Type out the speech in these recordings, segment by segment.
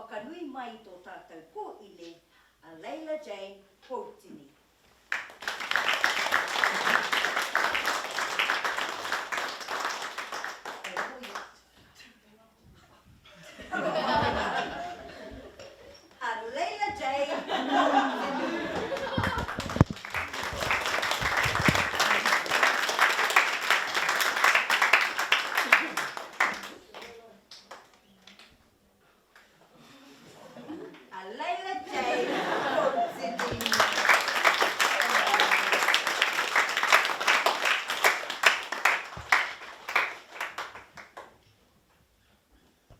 Whakanui mai i tō tātou kōine, a Leila Jane Poutini. A Leila Jane Poutini. A Leila Jane Poutini.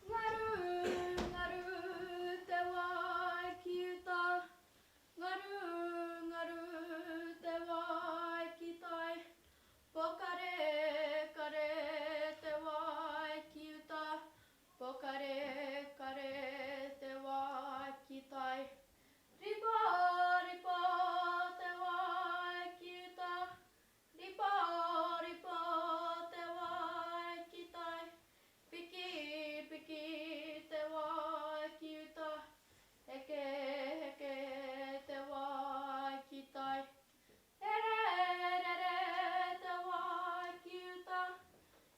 Ngaru, ngaru te wai ki uta, Ngaru, ngaru te wai ki tai, Pokare, kare te wai ki uta, Pokare, kare te wai ki tai, Ripa, ripa te wai ki uta, Ripa, ripa te wai ki tai, Piki, piki te wai ki uta, Heke, heke te wai ki tai, Rere, rere te wai ki uta,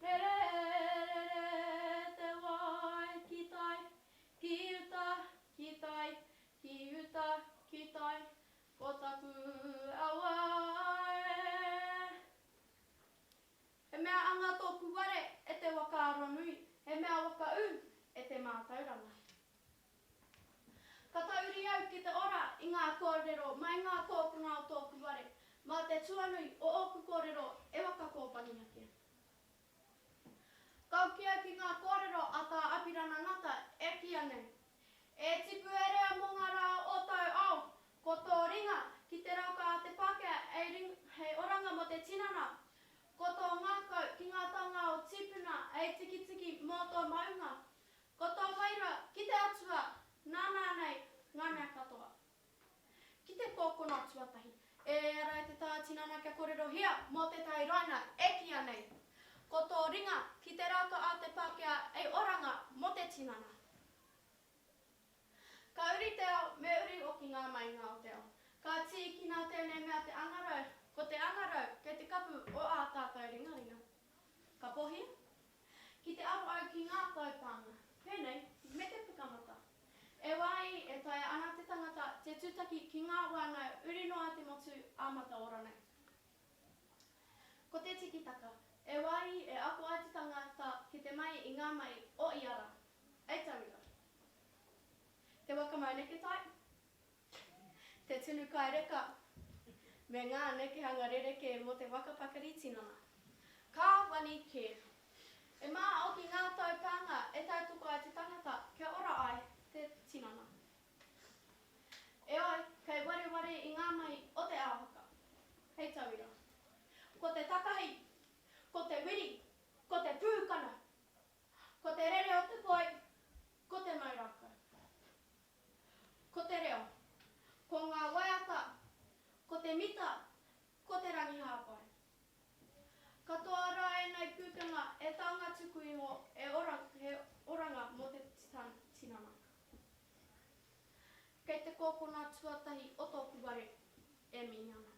Rere, rere te wai ki tai, Ki uta, ki tai, ki uta, ki tai, Ko taku awa e. He mea anga tōku ware e te whakaaro nui, he mea whakaū e te mātauranga. Ka tauri au ki te ora i ngā kōrero mai ngā kōpuna o tōku ware, mā te tuanui o ōku kōrero e whakakōpani ake. Ka hoki au ki ngā kōrero a Tā Apirana Ngata e kīia nei, E tipu e rea mō ngā rā o tāu ao, ko tō ringa ki te rākau a te Pākehā hei oranga mō te tinana, ko tō ngākau ki ngā taonga o tīpuna hei tikitiki mō tō maunga, Ko tō wairua ki te Atua, nāna nei ngā mea katoa. Ki te kōkona tuatahi, e ara e te tā tinana kia kōrerohia mō tētahi raina e kīia nei, Ko tō ringa ki te rākau a te Pākehā ei oranga mō te tinana. Ka uri te ao, me uri hoki ngā mainga o te ao. Ka tīkina tēnei mea te angarau, ko te angarau kei te kapu o ā tātou ringaringa. Ka pohia? Ki te aro au ki ngā taupānga, pēnei me te pukamata. E wā i e taea ana te tangata te tūtaki ki ngā whānau uri noa te motu ā-mataora nei. Ko te tikitaka, e wā i e ako ai te tangata ki te mahi i ngā mahi o ia rā. Hei tauira. Te waka mau neketai, te tunu kai reka, me ngā nekehanga rerekē mō te waka pakari tinana. Ka wani kē. E māoki ngā taupānga e tautoko ai te tangata kia ora ai te tinana. E ai, kei wareware i ngā mahi o te ao haka. Hei tauira. Ko te takahi, ko te wiri, ko te pūkana, ko te rere o te poi, ko te mau rākau. Ko te reo. Ko ngā waiata. Ko te mita. Ko te rangi hāpai. Katoa rā ēnei pūkenga e taonga tuku iho e ora, he oranga mō te tinana. Kei te kōkona tuatahi o tōku ware e mihi ana.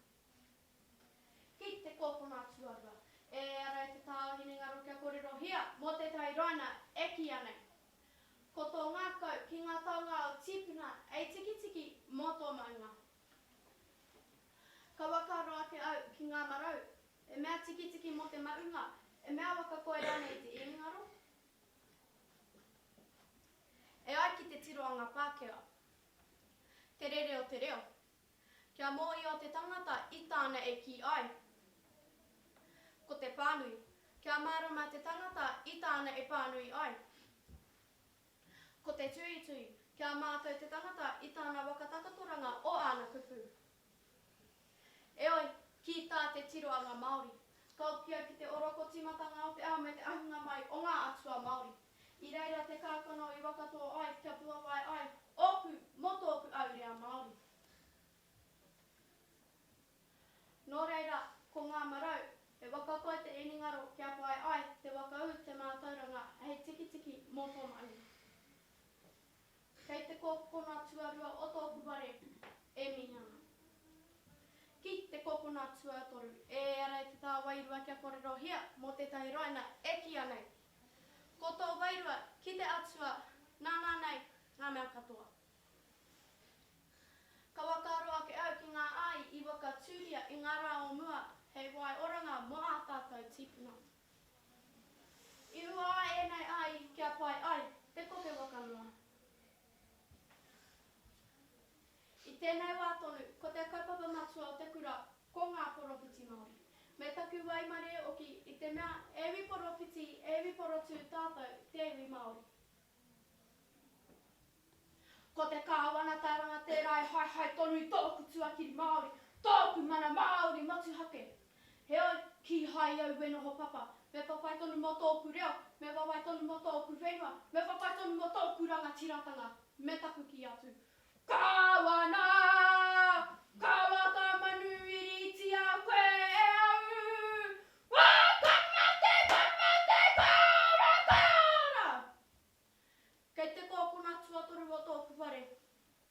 Ki te kōkona tuarua, e ara e te tā hinengaro kia kōrerohia mō tētahi raina e kīia nei. Ko tō ngākau ki ngā taonga o tīpuna ei tikitiki mō tō maunga. Ka waka roa ake au ki ngā marau, e mea tikitiki mō te maunga, e mea waka koe rānei i te inengaro? E ai ki te tiroanga Pākehā, te rere o te reo, Kia mōhio te tangata i tāna e kī ai. Ko te pānui. Kia mārama te tangata i tāna e pānui ai. Ko te tuitui. Kia mātau te tangata i tāna whakatakotoranga o āna kupu. Eoi, ki tā te tiroanga Māori. Ka hoki au ki te oroko tīmatanga o te ao me te ahunga mai o ngā atua Māori. I reira te kākano i wakatō ai kia puawai ai ōku mō tōku ahurea Māori. Nō reira, ko ngā marau, he waka koi te inengaro kia pai ai te wakaū te mātauranga hei tikitiki mō tōna ingoa. Kei te. kōkona tuarua o tōku whare e mihi ana. Ki te kōkona tuatoru, e ara e te tā wairua kia kōrerohia mō tētahi raina e kīia nei, Ko tō wairua ki te Atua nāna nei ngā mea katoa. Ka whakaaro ake au ki ngā āi i whakatūria i ngā rā o mua hei wae oranga mō ā tātou tīpuna. I hua ai ēnei āi kia pai ai te koke waka noa. I tēnei wā tonu, ko te kaupapa matua o te kura ko ngā poropiti Māori. Me taku waimarie hoki i te mea he iwi poropiti, he iwi porotū tātou te iwi Māori. Ko te kāwanataranga tērā e haehae tonu i tōku tuakiri Māori, tōku mana Māori motuhake. Heoi, kīhai au e noho papa, me whawhai tonu mō tōku reo, me whawhai tonu mō tōku whenua, me whawhai tonu mō tōku rangatiratanga, me taku kī atu, Kāwana! Kaua ka manuwhiritia koe e au! Wā, ka mate, ka mate, ka ora, ka ora! Kei te kōkona tuatoru o tōku whare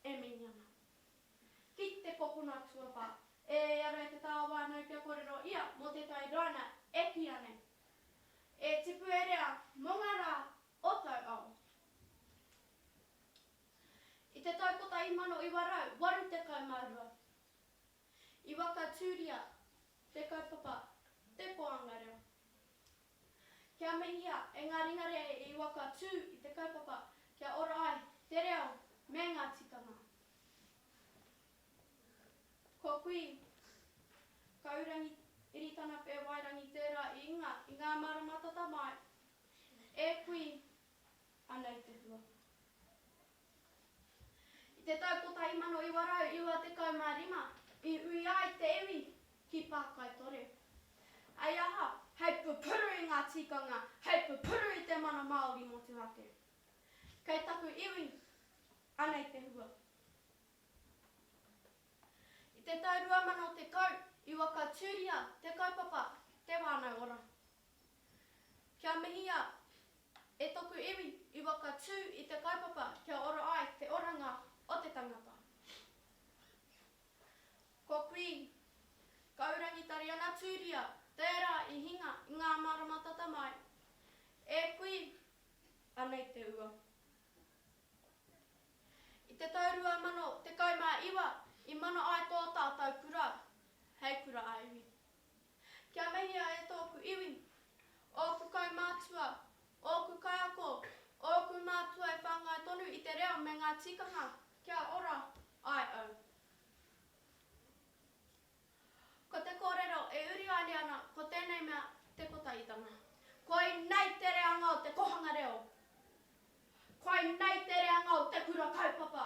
e mihi ana. Ki te kōkona tuawhā, e ara e te tāwānau kia kōrero ia mō tētahi raina e kīia nei, E tipu e rea mō ngā rā o tau ao. I te tau 1982, i whakatūria te kaupapa Te Koanga Reo. Kia mihia e ngā ringarehe i whakatū i te kaupapa kia ora ai te reo me ngā tikanga. Ko Kui Kaurangi Iritana Whēwairangi tērā i inga i ngā marama tata mai. E kui, anei te hua. I te tau 1995, i ui ai te iwi ki Pākaitore. Hei aha? Hei pupuru i ngā tikanga, hei pupuru i te mana Māori motuhake. Kei taku iwi, anei te hua. I te tau 2010, i whakatūria te kaupapa Te Whānau Ora. Kia mihia e toku iwi i whakatū i te kaupapa kia ora ai te oranga o te tangata. Ko Kui Kaurangi Tariana Tūria tērā i hinga i ngā marama tata mai. E kui, anei te ua. I te tau 2019 i mana ai tō tātou kura hei kura ā-iwi. Kia mihia e tōku iwi, ōku kaumātua, ōku kaiako, ōku mātua e whāngai tonu i te reo me ngā tikanga kia ora ai au. Ko te kōrero e uri haere ana ko tēnei mea te kotahitanga. Koinei te reanga o te kohanga reo. Koinei te reanga o te kura kaupapa.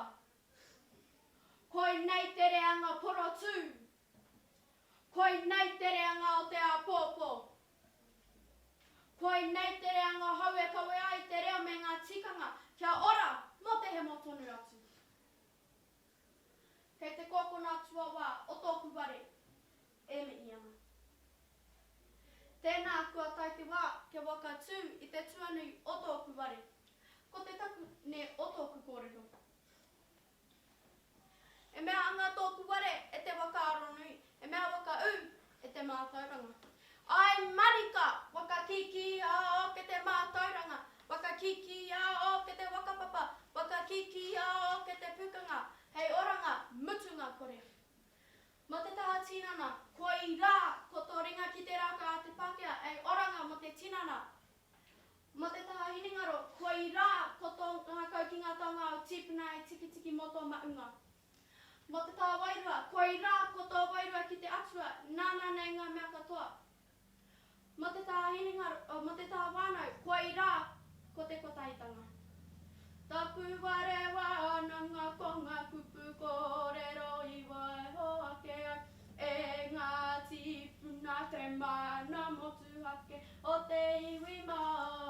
Koinei te reanga porotū. Koinei te reanga o te āpōpō. Koinei te reanga hou e kawe ai te reo me ngā tikanga kia ora mō te hemo tonu atu. Kei te kōkona tuawā o tōku whare e mihi ana. Tēnā kua tae te wā kia whakatū i te tuanui o tōku whare. Ko te takune o tōku kōrero. E mea anga tōku ware e te whakaaronui, e mea whakaū e te mātauranga. Āe marika, whakakīkī ā ke te mātauranga, whakakīkī ā ke te whakapapa, whakakīkī ā ke te pukanga, hei oranga mutunga kore. Mō te taha tinana, koirā ko tō ringa ki te rākau a te Pākehā, hei oranga mō te tinana. Mō te taha hinengaro, koirā ko tō ngākau ki ngā taonga o tīpuna e tikitiki mō tō maunga. Mō te taha wairua, koirā ko tō wairua ki te Atua, nāna nei ngā mea katoa. Mō te taha hinengaro, mō te taha whānau, koirā ko te kotahitanga. Taku whare wānanga ko ngā kupu kōrero i waiho ake ai e ngā tīpuna te mana motuhake o te iwi Māori.